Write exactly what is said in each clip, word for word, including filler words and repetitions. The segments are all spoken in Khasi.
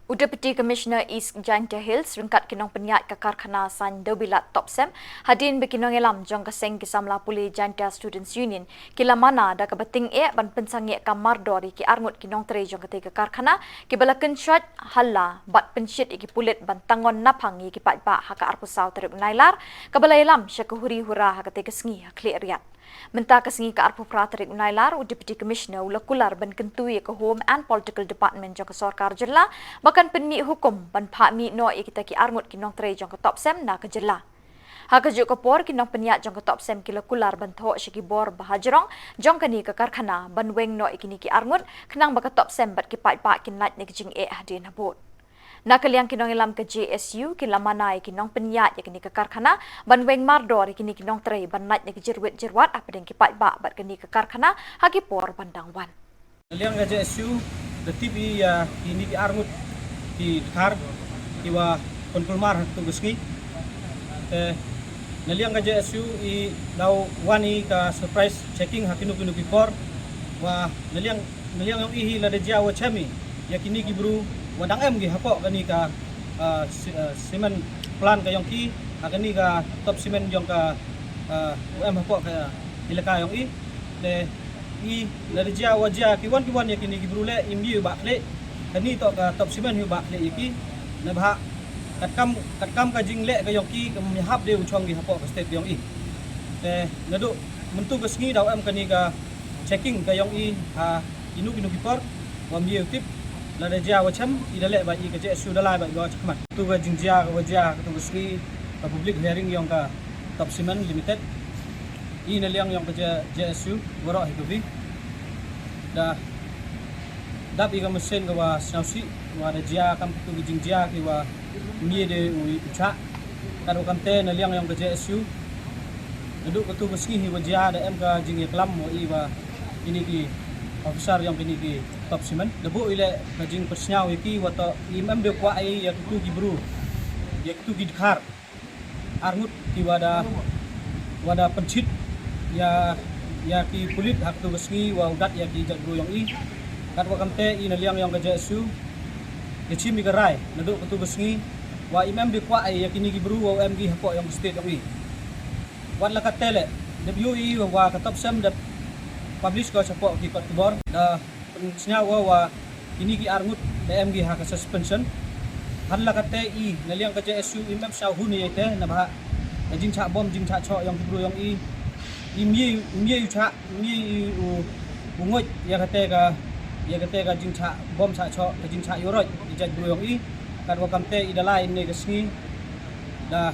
U Deputy Commissioner East Jaintia Hills ryngkat ki nongpynïaid ka karkhana saiñ dewbilat Topcem, hadien ba ki nongïalam jong ka seng ki samla pule Jaintia Students Union ki la mana da kaba tyngeh ban pynsangeh kam mardor ïa ki arngut ki nongtrei jong katei ka karkhana, kiba la kynshoit halla bad pynshit ïa ki pulit ban tangon naphang ïa ki paidbah ha ka arphew saw tarik u Nailar, kaba la ïalam sha ka huri hura ha katei ka sngi ha Khliehriat. Mynta ka sngi ka arphew phra tarik u Nailar, u Deputy Commissioner u la kular ban kyntu ïa ka Home and Political Department jong ka sorkar jylla ba kan pynmih hukum ban phah mih noh ïa kita ki arngut ki nongtrei jong ka Topcem na ka jylla. Ha kajuh ka por, ki nongpynïaid jong ka Topcem ki la kular ban thoh sha ki bor bahajrong jong kane ka karkhana ban weng noh ïa kine ki arngut, khnang ba ka Topcem bad ki paidbah kin lait na ka jingeh hadien habud. Na ka liang ki nongïalam ka J S U ki la mana ïa ki nongpynïaid ïa kane ka karkhana ban weng mardor ïa kine ki nongtrei ban lait na ka jyrwit jyrwat hapdeng ki paidbah bad kane ka karkhana ha ki por ban dang wan. Na liang ka J S U, da tip ïa kine ki arngut ki dkhar kiwa pynkulmar ha katei ka sngi. Te na liang ka J S U i daw wan ïa ka surprise checking ha kino kino ki por, wa na liang na liang yong i hi lada jia wa chem i ïa kine ki bru wa dang em ki hapoh kane ka, ah, si- ah, cement plant ka yong ki, ha kane ka Top Cement yong ka, ah, wa em hapoh ka elaka yong i. Te i lada jia wa jia ki wan ki wan ïa kine ki bru leh, im ïa u bah khlieh, kane toh ka Top Cement hi u bah khlieh ïa ki. Naba katkam katkam ka jingleh ka yong ki kam ïahap de u chong ki hapoh ka state yong i. Te naduh mynta ka sngi daw em kane ka checking ka yong i ha kino kino ki por, wa ym ïa u tip, lada jia wa chem i da leh ba i ka J S U da lai ba i wa chakhmat. Katei ka jingjia ka wa jia katei ka sngi ka public hearing yong ka Top Cement Limited. I na liang yong ka J- JSU waroh hi ka wi da dap i ka machine ka wa sñiawsih wa da jia kam katei ka jingjia ki wa ym ïa de u chah. Katwa kamte na liang yong ka JSU, naduh katei ka sngi hi wa jia da em ka jingïaklam wa i wa kini ki officer yong kini ki Top Cement. Da buh i leh ka jingpyrsñiaw ïa ki wa toh im em de kwah i ïa katei ki bru, ïa katei ki dkhar arngut ki wa da wa da pynchit ïa ïa ki pulit ha katei ka sngi wa u dat ïa ki jaitbru yong i. Katwa kamte i na liang yong ka JSU da chim i ka rai naduh katei ka sngi wa im em de kwah i ïa kini ki bru wa em ki hapoh yong ka state yong i. Wat la katte leh, da ïohi wa ka Top Cement da publish ko shapoh ki kot khubor da pynsñiaw ko wa kini ki arngut da em ki ha ka suspension. Hadien la katte i na liang ka JSU im em sñiaw hun ïa ite, naba ka jingchah bom jingchah choh yong ki bru yong i, im ïa im ïa u chah, im ïa u u ngoit ïa kate ka ïa kate ka jingchah bom chah choh, ka jingchah ïoroit ki jaitbru yong i. Katwa kamte i da lai ne ka sngi da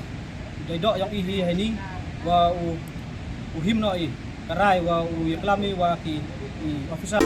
dei doh yong i hi heini wa u u him noh i ka rai wa u ïaklam i wa ki i officer.